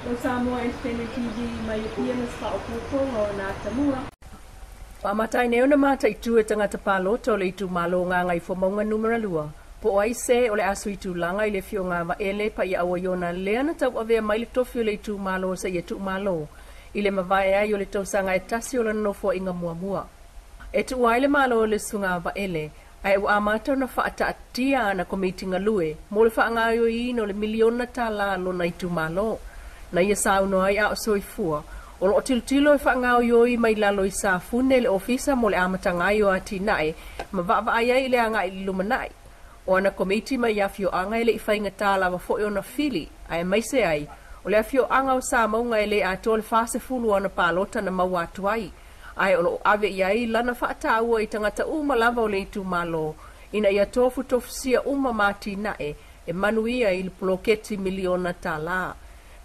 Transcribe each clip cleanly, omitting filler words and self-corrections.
O Samoa Entertainment TV mai Apia ma se faaopoopoga o na atamua. Ua amata ai nei ona mataitu e tagata palota o le itumalo o Gagaifomauga Numera 2, po o ai se o le a sui tulaga i le afioga ia Vaele Paiaaua Iona lea na tauavea mai le tofi o le itumalo seia tuumalo i le mavae ai o le tausaga e tasi o lana nofoaiga muamua. E tuua ai le malo e le susuga a Vaele, ae ua amata ona faataatia ana komiti galue mo le faagaoioiina o le miliona tālā a lona itumalo. Na ia saunoa ai a o soifua, o loo tilotilo e faagaoioi mai lalo i Safune le ofisa mo le amataga ai o atinae ma vaavaai ai i le agai i le lumanai. O ana komiti mai afioaga e le i faigata lava foi ona fili, aemaise ai o le afioaga o Samauga e le atoa le 40 o ana palota na maua atu ai, ae o loo ave i ai lana faataua i tagata uma lava o le itumalo ina ia tofutofusia uma ma atinae e manuia i le poloketi miliona tālā.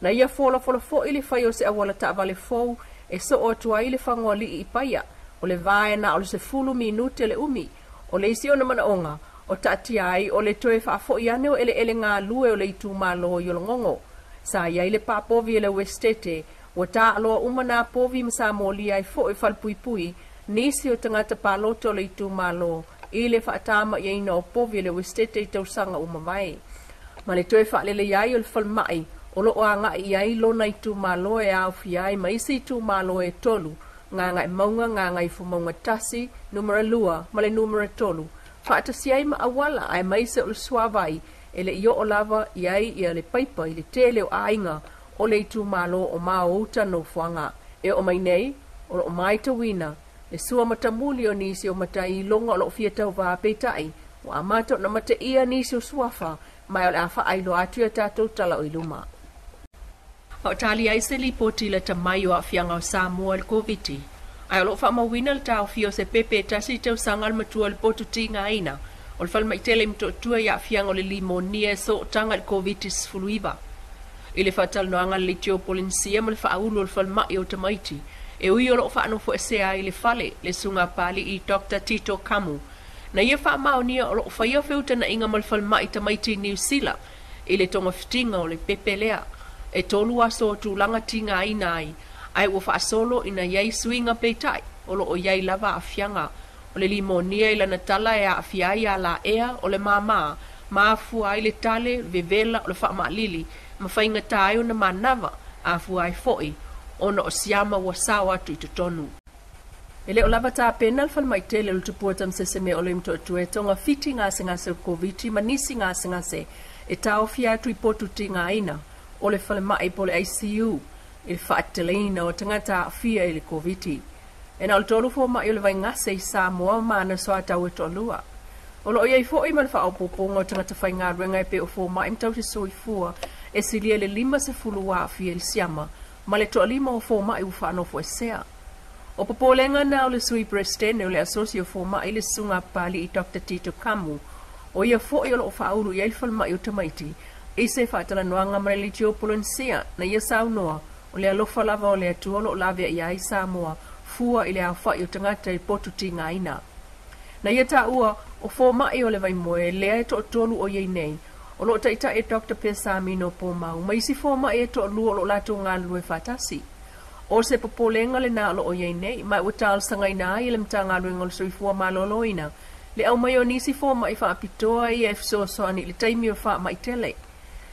Na ia folafola foi le fai o se auala taavale fou e soo atu ai le Lefagaoalii i Paia, o le vae na o le 10 minute le umi. O le isi ona manaoga o taatia ai o le toe faafoi ane o eleele galue o le itumalo i Ologogo. Sa i ai le papovi e le Uestete, ua taaloa uma nā povi ma sa molia ai foi falepuipui nisi o tagata palota o le itumalo i le faatamaiaina o povi e le Uestete i tausaga ua mavae. Ma le toe faalelei ai o le falemai o loo agai i ai lona itumalo e aofia ai ma isi itumalo e tolu, Gagaemauga, Gagaifomauga 1, Numera 2 ma le Numera 3, faatasi ai ma auala aemaise o le suavai e le i oo lava i ai ia le paipa i le tele o aiga o le itumalo o Maouta nofoaga. E oo mai nei, o loo matauina le sua matamuli o nisi o matai iloga o loo fia tauvā, peitai ua amata ona mateia nisi o suafa, ma o le a faailoa atu ia tatou tala o i luma. A o tali ai se lipoti lata mai o aafiaga o Samoa i le Koviti, ae o loo faamauina le taofia o se pepe e tasi tausaga le matua o le potu tigaina o le falemai tele i Motootua i aafiaga o le limonia e sootaga i le Koviti-19. I le faatalanoaga a le Leitio Polenisia ma le faaulu o le falemai o tamaiti, e ui o loo faanofoesea ai i le fale le susuga a Papalii Dr Tito Kamu, na ia faamaonia o loo faia feutanaiga ma le falemai tamaiti i Niu Sila i le togafitiga o le pepe lea. E 3 aso o tulaga tigaina ai, ae ua faasolo ina iai suiga, peitai o loo iai lava aafiaga o le limonia. I lana tala, e aafia ai alaea o le māmā ma afua ai le tale vevela o le faamaalili ma faigata ai ona manava, afua ai foi ona o siama ua sao atu i totonu. E le o lava tapena le falemai tele o le Tupua Tamasese o le Motootua e togafiti gasegase o le Koviti ma nisi gasegase e taofia atu i potu tigaina o le falemai po o le ICU i le faateteleina o tagata aafia i le Koviti. E na o le 3 fomai o le vaigase i Samoa ma ana soatau e toalua. O loo iai foi ma le faaopoopoga o tagata faigaluega e pei o fomai ma tausi soifua e silia le 50 ua aafia i le siama ma le toalima o fomai ua faanofoesea. O popolega na o le sui peresetene o le asosi o fomai, le susuga a Papalii Dr Tito Kamu, o ia foi o loo faaulu i ai le falemai o tamaiti, i se faatalanoaga ma le Leitio Polenisia. Na ia saunoa o le alofa lava o le Atua o loo lavea i ai Samoa fua i le aofai o tagata i potu tigaina. Na ia taua o fomai o le Vaimoe lea e toatolu o iai nei, o loo taitai e Dr Pesamino Pomau ma isi fomai e toalua o loo latou galulue faatasi. O se popolega lena o loo iai nei, ma ua talosagaina ai e le Matagaluega o le Soifua Maloloina le aumai o nisi fomai faapitoa ia e fesoasoani i le taimi o faamai tele.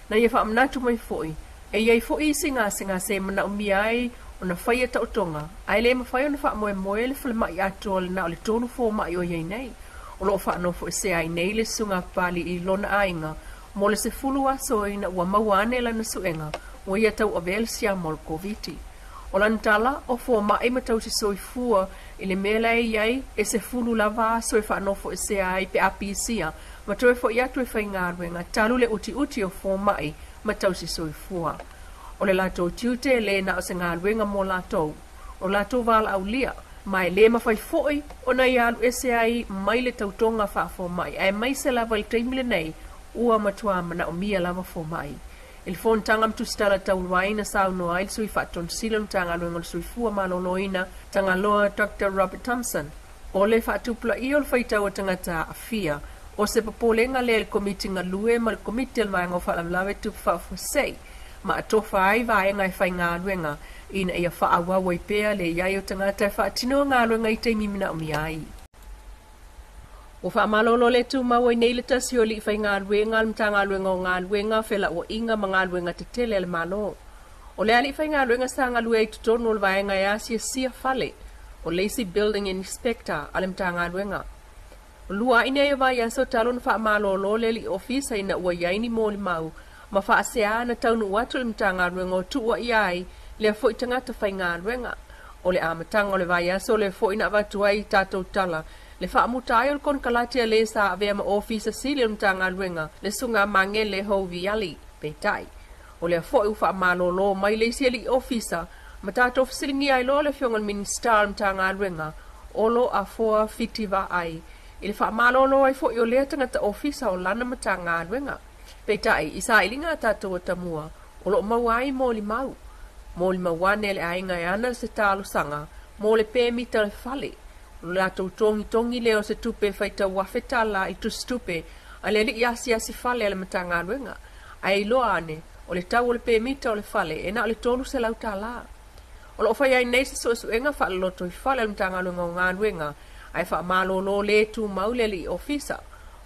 Na ia faamanatu mai foi e iai foi isi gasegase e manaomia ai ona faia taotoga, ae le mafai ona faamoemoe le falemai atoa lena o le 3 fomai o iai nei. O loo faanofoesea ai nei le susuga a Papalii i lona aiga mo le 10 aso ina ua maua ane lana suega ua ia tauavea le siama o le Koviti. O lana tala, o fomai ma tausi soifua i le mea la e iai e 10 lava aso e faanofoesea ai pe a pisia ma toe foi atu e faigaluega talu le utiuti o fomai ma tausi soifua. O le latou tiute e le na o se galuega mo latou, o latou valaaulia, ma e le mafai foi ona ia alu ese ai mai le tautoga faafomai, aemaise lava i le taimi lenei ua matuā manaomia lava fomai. I le fonotaga ma tusitala taulu ai na saunoa ai le sui faatonosili o le Matagaluega o le Soifua Maloloina Tagaloa Dr Robert Thompson, o le faatupulaia o le faitau o tagata aafia o se popolega lea i le komiti galue ma le komiti o le vaega o faalavelave tupu faafuasei. Ma atofa ai vaega e faigaluega ina ia faaauau ai pea le i ai o tagata e faatinoa galuega i taimi manaomia ai. Ua faamalolo le tumau ai nei le tasi o alii faigaluega a le Matagaluega o Galuega, Felauaiga ma Galuega Tetele a le Malo. O le alii faigaluega sa galue ai i totonu o le vaega e asiasia fale, o le isi Building Inspector a le Matagaluega. Ua lua ai nei o vaiaso talu ona faamalolo le alii ofisa ina ua i ai ni molimau ma faasea na taunuu atu i le Matagaluega o tuuaia ai lea foi tagata faigaluega. O le amataga o le vaiaso lea foi na avatu ai tatou tala le faamuta ai o le konekarate a le sa avea ma Ofisa Sili o le Matagaluega, le Susuga Magele Houviali. Peitai, o lea foi ua faamalolo mai le isi alii ofisa ma tatou fesiligia ai loa le Afioga i le Minisita o le Matagaluega, Olo Afoa Fitivaai, i le faamalolo ai foi o lea tagata ofisa o lana Matagaluega. Peitai, i sailiga a tatou atamua, o loo maua ai molimau. Molimau ane le aiga e ana se talosaga mo le pemita o le fale. O le latou togitogi lea o se tupe faitau $1,000 i tusitupe a le alii asiasi fale a le Matagaluega. Ae iloa ane, o le tau o le pemita o le fale e na o le $300. O loo fai ai nei se suesuega faaloloto i fale o le Matagaluega o Galuega, ae faamalolo le tumau le alii ofisa.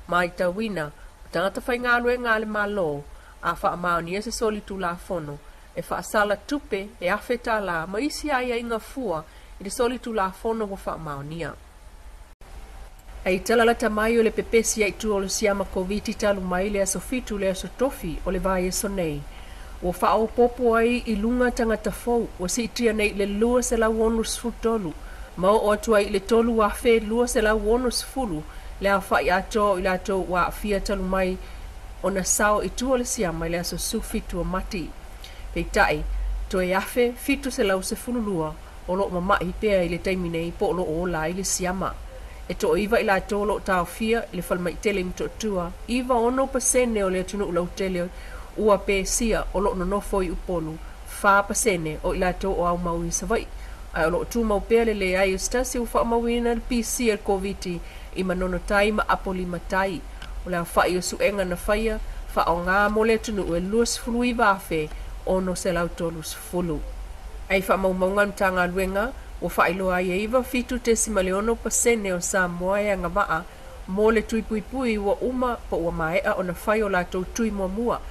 Matauina, o tagata faigaluega a le Malo, a faamaonia se solitulafono, e faasala tupe e $1,000 ma isi aiaiga fua i le solitulafono ua faamaonia. Ai talalata mai o le pepesi ai tua o le siama Koviti talu mai le aso 7 le aso tofi o le vaiaso nei. Ua faaopoopo ai i luga tagata fou ua siitia nei i le 263 ma oo atu ai i le 3,260 le aofai atoa o i latou ua aafia talu mai ona sao i tua o le siama i le aso 17 o Mati. Peitai, toe 1,712 o loo mama'i pea i le taimi nei po o loo ola ai le siama. E toaiva i latou o loo taofia i le falemaitele i Motootua, 96% o le atunuu lautele ua pesia o loo nonofo i Upolu, 4% o i latou o aumau i Savaii. Ae o loo tumau pea le leai o se tasi ua faamauina le pisia i le Koviti i Manono Tai ma Apolima Tai. O le aofai o suega na faia faaaoga mo le atunuu e 29,630. Ai faamaumauga a le Matagaluega ua faailoa ai e 97.6% o Samoa e agavaa mo le tui puipui ua uma po ua maea ona fai o latou tui muamua,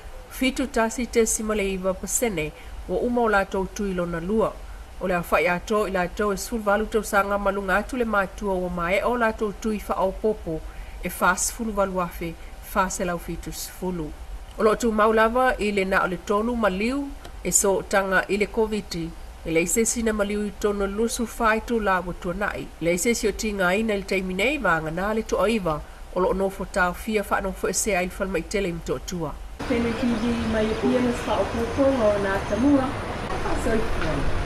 71.9% ua uma o latou tui lona lua. O le aofai atoa i latou e 18 tausaga ma luga atu le matua ua maea o latou tui faaopoopo e 48,470. O loo tumau lava i le na o le 3 maliu e sootaga i le Koviti, e leai se isi na maliu i totonu o le 24 itula ua tuanai. Leai se isi o tigaina i le taimi nei, vagana le toaiva o loo nofo taofia faanofoesea ai le falemaitele i Motootua. Pele TV mai Apia ma se faaopoopoga o na atamua. Soifua.